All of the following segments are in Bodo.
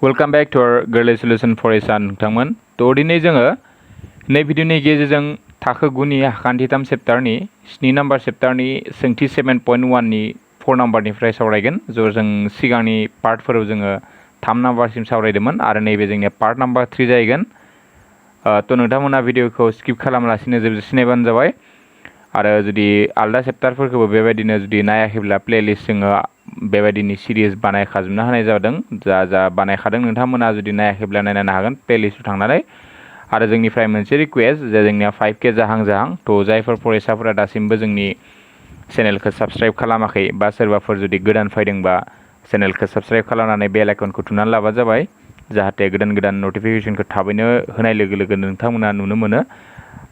वेलकाम बैक टू आवर गोरलै सल्युशन फर एसान नोंथांमोन। थ' दिनै जोङो नै भिडिअनि गेजेरजों थाखो 9नि हाखान्थिथाम चेप्टारनि 7 नाम्बार चेप्टारनि सोंथि 7.1नि 4 नाम्बारनिफ्राय सावरायगोन। जों सिगांनि पार्टफोराव जोङो 3 नाम्बारसिम सावरायदोंमोन आरो नैबे जोंनिया पार्ट नाम्बार 3 जाहैगोन। थ' नोंथांमोना भिडिअखौ स्किप खालामालासिनो जोबजासिम नायबानो जाबाय। आरो जुदि आलदा चेप्टारफोरखौबो बेबायदिनो जुदि नायाखैब्ला प्लेलिस्ट जोङो बेबायदिनि सिरिज बानायखाजोबना होनाय जादों। जा बानायखादों नोंथांमोना जुदि नायाखैब्ला नायनो हागोन प्लेलिस्टआव थांनानै। आरो जोंनिफ्राय मोनसे रिक्वेस्ट जे जोंनिया 5K जाहां थ' जायफोर फरायसाफोरा दासिमबो जोंनि चेनेलखौ साबस्क्राइब खालामाखै बा सोरबाफोर जुदि गोदान फैदोंबा चेनेलखौ साबस्क्राइब खालामनानै बेल आइकनखौ थुनानै लाबा जाबाय, जाहाथे गोदान नटिफिकेसनखौ थाबैनो होनाय लोगो लोगो नोंथांमोना नुनो मोनो।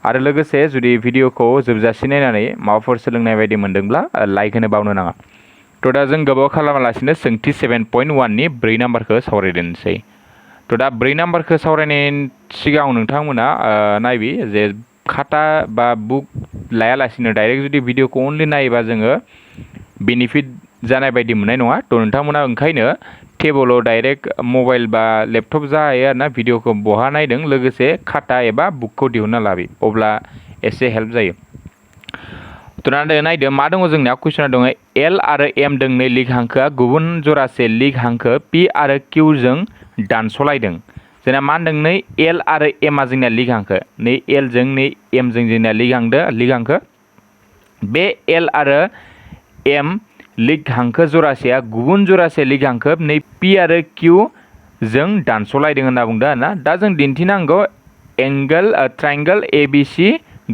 आरो लोगोसे जुदि भिडिअखौ जोबजासिम नायनानै माबाफोर सोलोंनाय बायदि मोनदोंब्ला लाइक होनो बावनो नाङा। थ' दा जों गोबाव खालामालासिनो सोंथि 7.1नि 4 नाम्बारखौ सावरायदोंसै। थ' दा 4 नाम्बारखौ सावरायनायनि सिगाङाव नोंथांमोना नायबि जे खाता बा बुक लायालासिनो डाइरेक्ट जुदि भिडिअखौ अनलि नायोबा जोङो बेनिफिट जानाय बायदि मोननाय नङा। थ' नोंथांमोना ओंखायनो टेबोलाव डाइरेक्ट मबाइल बा लेपटप जायो आरोना भिडिअखौ बहा नायदों लोगोसे खाता एबा बुकखौ दिहुनना लाबि, अब्ला एसे हेल्प जायो। थ' नायदो मा दङ जोंनिया कुइसना दङ एल आरो एम दोंनै लिग हांखोआ गुबुन जरासे लिग हांखो पि आरो किउ जों दानस'लायदों। जोंना मा होनदों नै एल आरो एमआ जोंनिया लिग हांखो, नै एल जों नै एम जों जोंनिया लिग हांखो। बे एल आरो एम लिग हांखो जरासेया गुबुन जरासे लिग हांखो नै पि आरो किउ जों दानस'लायदों होनना बुंदों आरोना। दा जों दिन्थिनांगौ ट्रायंगल ABC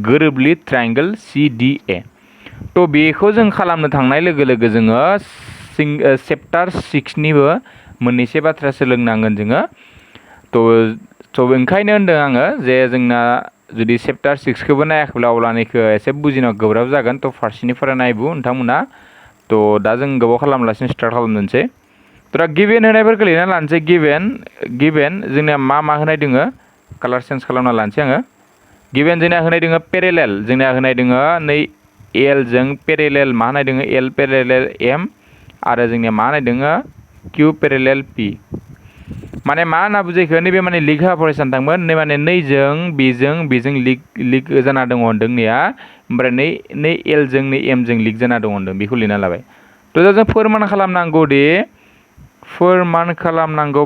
गोरोबलि ट्रायंगल CDA। थ' बेखौ जों खालामनो थांनाय लोगो लोगो जोङो चेप्टार 6निबो मोननैसो बाथ्रा सोलोंनांगोन जोङो। थ' ओंखायनो होनदों आङो जे जोंना जुदि चेप्टार 6खौबो नायाखैब्ला अब्लानिखौ एसे बुजिनो गोब्राब जागोन। थ' फारसेनिफ्राय नायबो नोंथांमोना। थ' दा जों गोबाव खालामालासिनो स्टार्ट खालामनोसै। थ' दा गिभेन होनायफोरखौ लिरना लानोसै। गिभेन जोंनिया मा होनाय दोङो कालार चेन्ज खालामना लानोसै आङो। गिभेन जोंना होनाय दोङो पेरेलेल, जोंना होनाय दोङो नै एल जों पेरेलेल मा होनाय दोङो एल पेरेलेल एम आरो जोंनिया मा होनाय दोङो किउ पेरेलेल पि। माने मा होनना बुजायखो नैबे माने लिग होआ फरायसा थांमोन नै माने नैजों बेजों लिग जाना दङ होनदों नैया, ओमफ्राय नै एल जों नै एम जों लिग जाना दङ होनदों, बेखौ लिरना लाबाय। थ' दा जों फोरमान खालामनांगौ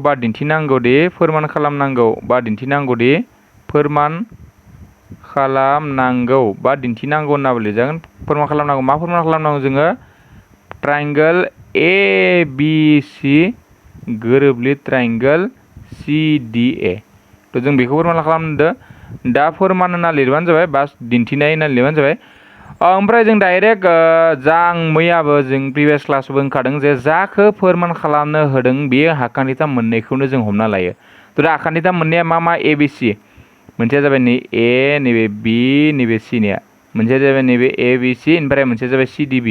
बा दिन्थिनांगौ होनना लिरजागोन। फोरमान खालामनांगौ मा फोरमान खालामनांगौ जोङो ट्रायंगल ABC गोरोबलि ट्रायंगल CDA। थ' जों बेखौ फोरमान खालामदो। दा फोरमान होनना लिरबानो जाबाय, बास दिन्थिनाय होनना लिरबानो जाबाय। ओमफ्राय जों डाइरेक्ट आं मैयाबो जों प्रिभियास क्लासाव बुंखादों जे जाखौ फोरमान खालामनो होदों बेयो हाखान्थिथाम मोननैखौनो जों हमना लायो। थ' दा हाखान्थिथाम मोननैया मा ABC, मोनसेया जाबाय नै ए नैबे बि नैबे सि निया, मोनसेया जाबाय नैबे ABC ओमफ्राय मोनसेया जाबाय CDB,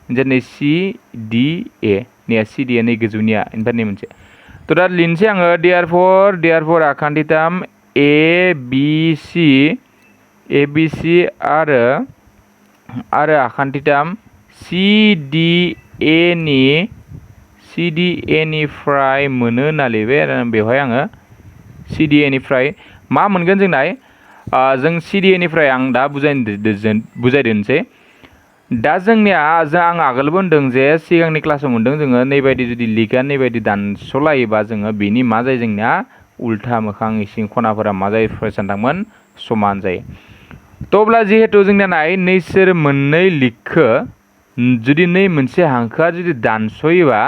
मोनसेया नै CDA नैया CDA नै गोजौनिया ओमफ्राय नै मोनसे। थ' दा लिरनोसै आङो देयारफर हाखान्थिथाम ABC आरो हाखान्थिथाम CDA निफ्राय मोनो होनना लिरबाय आरो बेवहाय आङो CDA निफ्राय मा मोनगोन जोंना जों CDA निफ्राय आं दा बुजायदोनोसै। दा जोंनिया आं आगोलबो होनदों जे सिगांनि क्लासाव मोनदों जोङो नैबायदि जुदि लिगआ नैबायदि दानस'लायोबा जोङो बेनि मा जायो जोंनिया उल्था मोखां इसिं खनाफोरा मा जायो फरायसानोंथांमोन समान जायो। थ' अब्ला जिहेतु जोंनिया नैसोर मोननै लिगखौ जुदि नै मोनसे हांखोआ जुदि दानस'योबा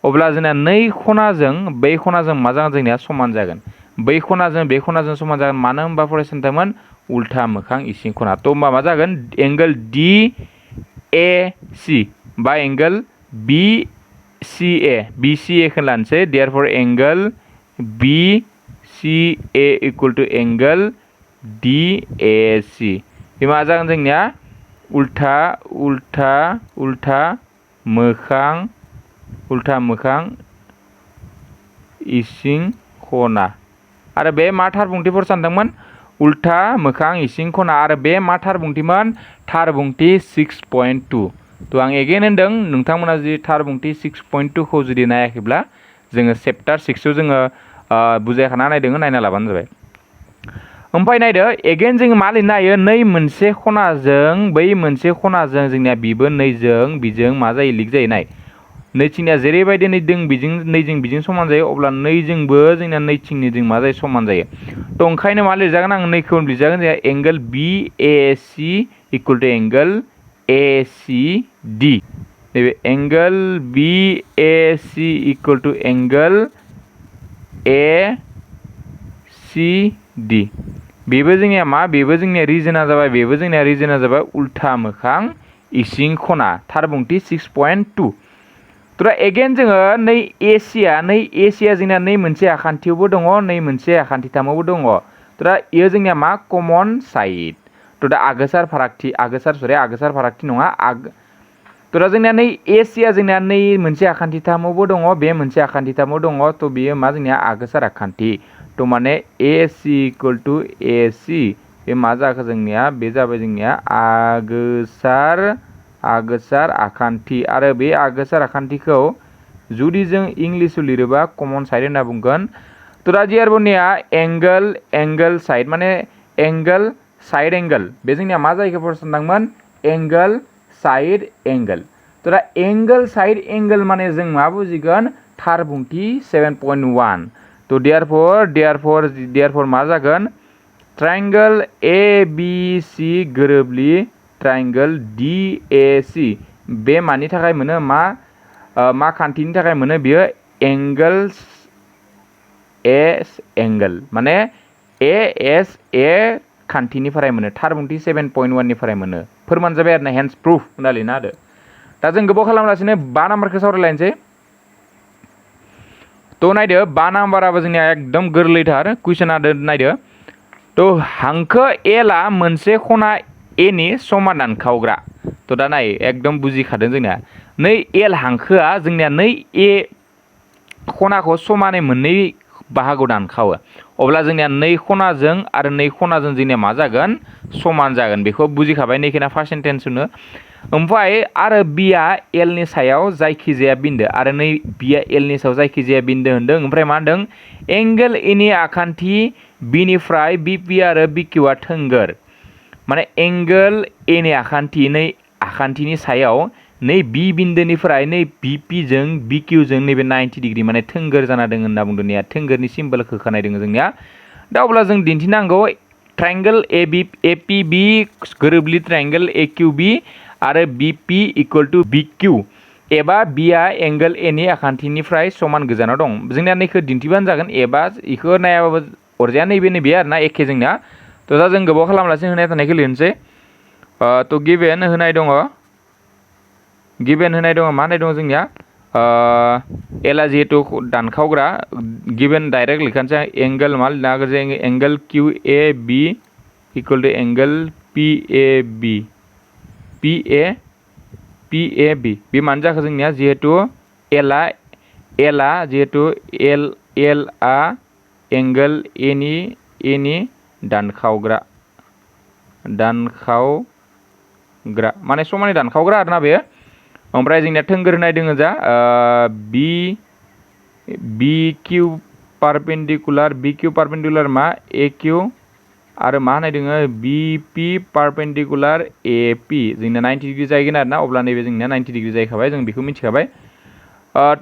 अब्ला जोंना नै खनाजों बै खनाजों मा जागोन जोंनिया समान जागोन, बै खनाजों बे खनाजों समान जागोन। मानो होनबा फरायसानोंथांमोन उल्था मोखां इसिं खना। थ' होनबा मा जागोन एंगोल DAC बा एंगोल BCA खौ लानोसै। Therefore angle BCA equal to angle DAC। बे मा जागोन जोंनिया उल्था मोखां इसिं खना। आरो बे मा थार बुंथिफोर सानदोंमोन उल्था मोखां इसिं खना। आरो बे मा थार बुंथिमोन थार बुंथि 6.2। थ' आं एगेन होनदों नोंथांमोना जुदि थार बुंथि 6.2 खौ जुदि नायाखैब्ला जोङो चेप्टार 6आव जोङो बुजायखाना नायदों नायना लाबानो जाबाय। ओमफ्राय नायदो एगेन जों मा लिरनो हायो नै मोनसे खनाजों बै मोनसे खनाजों जोंनिया बिबो नैजों बिजों मा जायो लिक जायो नाय नैथिंनिया जेरैबायदि नैजों बिजों समान जायो अब्ला नैजोंबो जोंनिया नैथिंनिजों मा जायो समान जायो। थ' ओंखायनो मा लिरजागोन आं नैखौ लिरजागोन जोंहा angle B A C equal to angle A C D. नैबे angle B A C equal to angle A C D. बेबो जोंनिया मा बेबो जोंनिया रिजना जाबाय बेबो जोंनिया रिजना जाबाय उल्था मोखां इसिं खना थार बुंथि 6.2। थ' एगेन जोङो नै एसिया जोंना नै मोनसे आखान्थियावबो दङ नै मोनसे आखान्थिथामावबो दङ। थ' इयो जोंनिया मा कमन साइड। थ' दा आगोसार फारागथि नङा थ' जोंनिया नै एसिया जोंनिया नै मोनसे आखान्थिथामावबो दङ बे मोनसे आखान्थिथामाव दङ थ' बेयो मा जोंनिया आगोसार आखान्थि। थ' माने ए सि इकुवेल टु ए सि बे मा जाखो जोंनिया बे जाबाय जोंनिया आगोसार आखान्थि आरो बे आगोसार आखान्थिखौ जुदि जों इंलिसाव लिरोबा कमन साइड होनना बुंगोन। थ' दा दियारबनिया एंगल साइड माने एंगल साइड एंगल बे जोंनिया मा जायैखौ फरायसांदोंमोन एंगल साइड एंगल। थ' दा एंगल साइड एंगल माने जों मा बुजिगोन थार बुंथि 7.1। थ' देयारफर मा जागोन ट्रायंगल ए बि सि गोरोबलि ट्रायंगल डि ए सि बे मानि थाखाय मोनो मा खान्थिनि थाखाय मोनो बियो एंगल एस एंगल माने ए एस ए खान्थिनिफ्राय मोनो थार बुंथि 7.1 निफ्राय मोनो फोरमान जाबाय आरो ना हेन्स प्रुफ होनना लिरना होदो। दा जों गोबाव खालामलासिनो 5 नाम्बारखौ सावरायलायनोसै। थ' नायदो 5 नाम्बाराबो जोंनिया एकदम गोरलैथार कुइसना नायदो। थ' हांखो एलआ मोनसे खना एनि समान दानखावग्रा। थ' दा नाय एकदम बुजिखादों जोंनिया नै एल हांखोआ जोंनिया नै ए खनाखौ समानै मोननै बाहागोआव दानखावो अब्ला जोंनिया नै खनाजों आरो नै खनाजों जोंनिया मा जागोन समान जागोन बेखौ बुजिखाबाय नैखिना फार्स्ट सेन्टेन्स होनो। ओमफ्राय आरो बिया एलनि सायाव जायखिजाया बिन्दो आरो नै बिया एलनि सायाव जायखिजाया बिन्दो होनदों ओमफ्राय मा होनदों एंगल एनि आखान्थि बिनिफ्राय बिपि आरो बिकिउआ थोंगोर माने एंगल एनि आखान्थि नै आखान्थिनि सायाव नै बि बिन्दोनिफ्राय नै बिपिजों बिकिउजों नैबे 90 डिग्री माने थोंगोर जाना दङ होनना बुंदों ने थोंगोरनि सिम्बलखौ होखानाय दङ जोंनिया। दा अब्ला जों दिन्थिनांगौ ट्रायंगल एपिबि गोरोबलि ट्रायंगल एक्यूबि आरो बिपि इकुवेल टु बिकिउ एबा बिया एंगल एनि आखान्थिनिफ्राय समान गोजानाव दं। जोंनिया नैखौ दिन्थिबानो जागोन एबा इखौ नायाबाबो अरजाया नैबे आरोना एखे जोंनिया। थ' दा जों गोबाव खालामलासिनो होनाय थानायखौ लिरनोसै। थ' गिभेन होनाय दङ मा होनाय दङ जोंनिया एला जिहेतु दानखावग्रा गिभेन डाइरेक्ट लिरखानोसै एंगल मा लिरनो हागोन जों angle Q A B equal to angle P ए बि बे मानो जाखो जोंनिया जिहेतु एला जिहेतु एलआ एंगल एनि दानखावग्रा माने समानै दानखावग्रा आरोना बेयो। ओमफ्राय जोंनिया थोंगोर होनाय दङ जा बि किउ पारपेन्डिकुलार मा ए किउ आरो मा होनाय दङ बि पि पारपेन्डिकुलार ए पि जोंना 90 डिग्री जाहैगोन आरोना अब्ला नैबे जोंनिया 90 डिग्री जाहैखाबाय जों बेखौ मिथिखाबाय।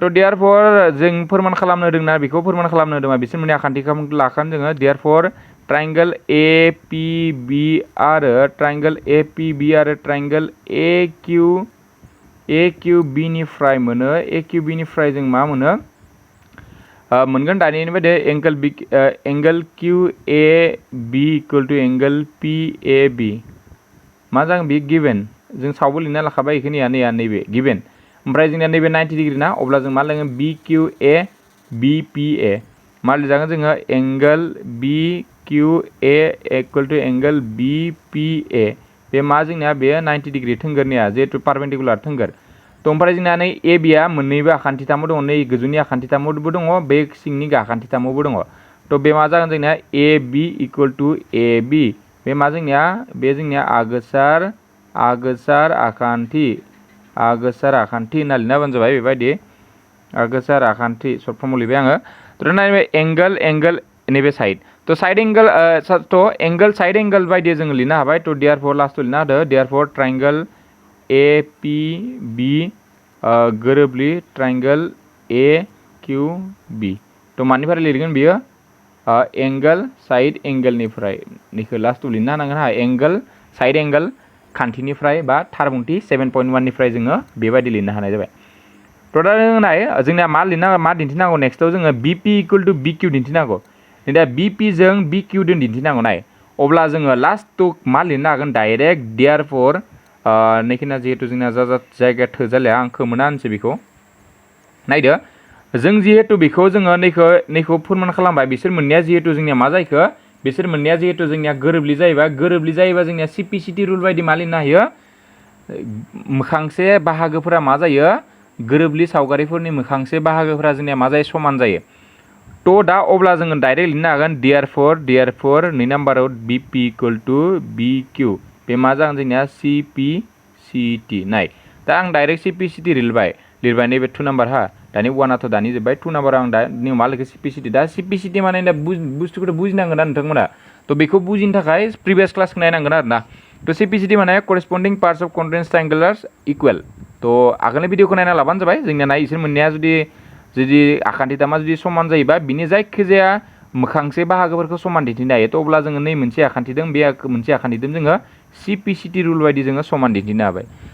थ' देयारफर जों फोरमान खालामनो होदोंना बेखौ फोरमान खालामनो होदोंबा बिसोर मोननै आखान्थिखौ लाखानो जोङो देयारफर ट्रायंगल ए पि बि आरो ट्रायंगल ए पि बि आरो ट्रायंगल ए किउ बि निफ्राय मोनो ए किउ बि निफ्राय जों मा मोनो मोनगोन दानि बायदि angle Q A B equal to angle P ए बि मा जागोन बे गिभेन जों सावबो लिरना लाखाबाय बेखौ नैबे गिभेन ओमफ्राय जोंनिया नैबे 90 डिग्री ना अब्ला जों मा लागोन बि किउ ए बि पि ए मा लिरजागोन जोङो angle B Q A equal to angle B P ए बे मा जोंनिया बे 90 डिग्री थोंगोरनिया जिहेतु पारपेन्डिकुलार थोंगोर। थ' ओमफ्राय जोंना नै ए बिया मोननैबो आखान्थिथामाव दङ नै गोजौनि आखान्थिथामावबो दङ बे सिंनि आखान्थिथामावबो दङ। थ' बे मा जागोन जोंनिया ए बि इकुवेल टु ए बि बे मा जोंनिया आगोसार आखान्थि होनना लिरना होबानो जाबाय बेबायदि आगोसार आखान्थि सर्ट फर्माव लिरबाय आङो। थ' तो नायबाय एंगल एंगल नैबे side to side angle to angle side angle बायदि जों लिरनो हाबाय तो देयरफोर लास्टआव लिरनो हादो therefore triangle A P B गोरोबलि ट्रायंगल ए किउ बी तो मानिफ्राय लिरगोन बियो एंगल साइड एंगलनिफ्राय निखौ लास्टआव लिरनो हानांगोन हा एंगल साइड एंगल खान्थिनिफ्राय बा थारबुंथि 7.1 निफ्राय जोङो बेबायदि लिरनो हानाय जाबाय तो दा नाय जोंना मा लिरनांगौ मा दिन्थिनांगौ नेक्स्टआव जोङो बीपी इक्वल टू बीक्यू दिन्थिनांगौ दा बीपी जों बीक्यू जों दिन्थिनांगौ नाय अब्ला जोङो लास्टआव मा लिरनो हागोन डाइरेक्ट देयरफोर नैखिना जिहेतु जोंना जायगा थोजालिया आं खोमोना होनसै बेखौ नायदो जों जिहेतु बेखौ जोङो नैखौ फोरमान खालामबाय बिसोर मोननैया जिहेतु जोंनिया मा जायखो बिसोर मोननैया जिहेतु जोंनिया गोरोबलि जायोबा जोंनिया सिपिसिटि रुल बायदि मा लिरनो हायो मोखांसे बाहागोफोरा मा जायो गोरोबलि सावगारिफोरनि मोखांसे बाहागोफोरा जोंनिया मा जायो समान जायो तो दा अब्ला जोङो डाइरेक्ट लिरनो हागोन देयरफोर नै नाम्बाराव बीपी इक्वल टू बीक्यू बे मा जागोन जोंनिया सिपिसिटि नाय दा आं डाइरेक्ट सिपिसिटि लिरबाय नैबे 2 नाम्बार हा दानि 1आथ' दानि जोब्बाय 2 नाम्बाराव आं दा मा लिरखो सिपिसिटि दा सिपिसिटि माने दा बुस्थुखौ बुजिनांगोन ना नोंथांमोना तो बेखौ बुजिनो थाखाय प्रिभियास क्लासखौ नायनांगोन आरो ना तो सिपिसिटि माने करेस्पन्डिं पार्ट्स अफ कन्टेन्स ट्रायंगुलार्स इक्वल तो आगोलनि भिडिअखौ नायना लाबानो जाबाय जोंनिया नाय इसोर मोननैया जुदि आखान्थिथामा जुदि समान जायोबा बिनि जायखिजाया मोखांसे बाहागोफोरखौ समान दिन्थिनो हायो तो अब्ला जोङो नै मोनसे आखान्थि दं बे मोनसे आखान्थि जोङो सिपिसिटि रुल बायदि जोङो समान दिन्थिनो हाबाय